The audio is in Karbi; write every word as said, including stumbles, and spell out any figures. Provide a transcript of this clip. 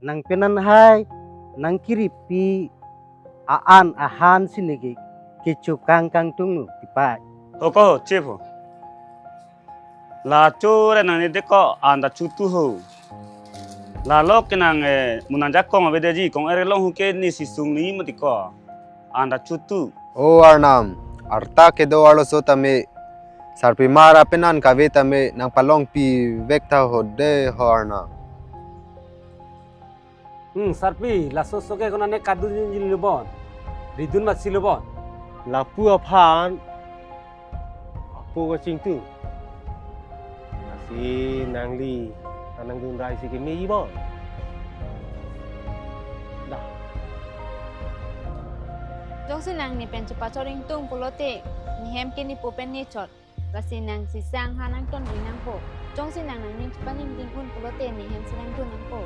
nangpenan hai nangkiripi a-an ahan si neke kechokang kangtung nu tipai. Ho ko, chip ho. La chure nang ne de ko, anta chutu ho. La lo ke nang, eh, munang jakong avedeji, kong-er kelong hu ke ne si sung ni mati ko. Anta chutu. O Arnam, arta kedo arloso tame, sarpimar apenan kave tame, nangpalongpi vek tha ho de ho Arnam. Hmm, sarpi, laso so ke konane kadun jinjin lubon. Ridun matsi lubon. Lapu aphan apo kachingtung. Lasi nangli anang dun rai si keme ibon. Dah. Jongsi nang ne pen chepachor ingtung pulote, ne hem ke ne po pen ne chot. Lasi nang si sang ha nangtonri nangpo. Jongsi nang nangning chepaningding un pulote ne hem si nangdun nangpo.